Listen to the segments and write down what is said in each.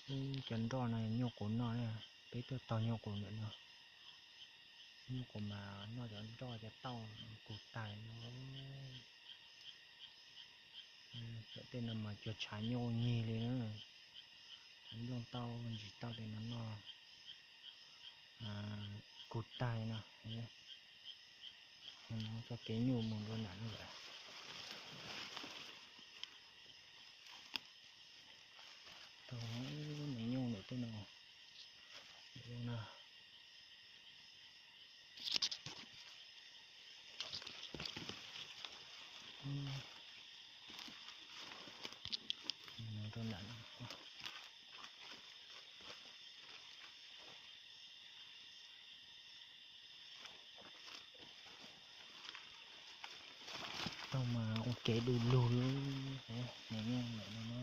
Cov nroj no nyuj qus noj na, peb tuaj taug nyuj qus ntawm no. Nyuj qus mas noj cov nroj cov tauj kub tag no. Tej no mas cuag tshav nyuj nyig li na. Nplooj tauj ntsis tauj tej no noj kub tag no. Txoj kev nyuj mus rau nram no lawm. Tau me nyuj ntawm tej no. Rau nram no. Tau mas ua kev du lug, me nyuj ntawm no.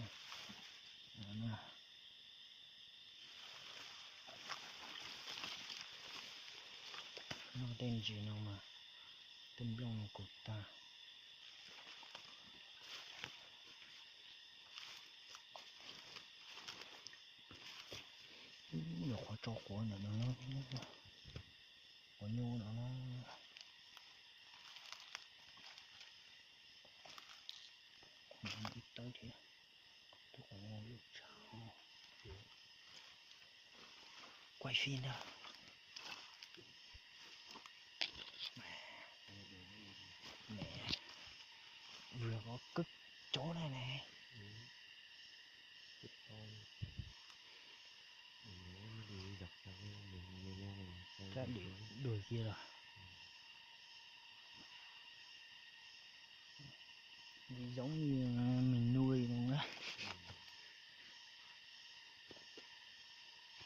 Noj tej ntsis no mas tej nplooj no kub tag. Nyuam qhuav tso quav ntawm no, quav nyuj no. Ib tawb thiab. Tus qhuav lub tshauv. Quay phim ntag. Vwm qhov kawg cov na ne. Kab dim dua kiag los. Giống như mình nuôi luôn á.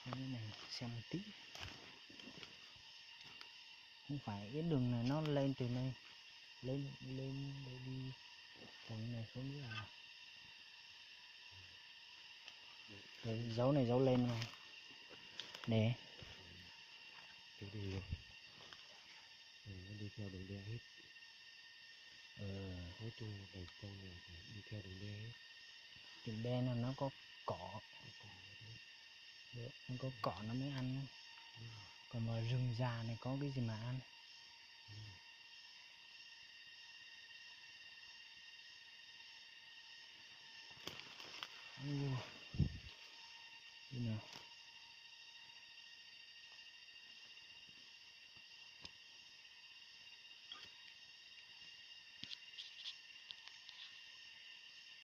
Cái này xem một tí. Không phải cái đường này nó lên từ đây, lên lên đây đi, từ này xuống dưới à. Cái dấu này dấu lên này. Để. Chú đi luôn. Nó đi theo đường đen hết. Nói chung là bảy con này phải đi theo đường đen hết. Đường đen là nó có cỏ. Nó có cỏ nó mới ăn. Còn mà rừng già này có cái gì mà ăn.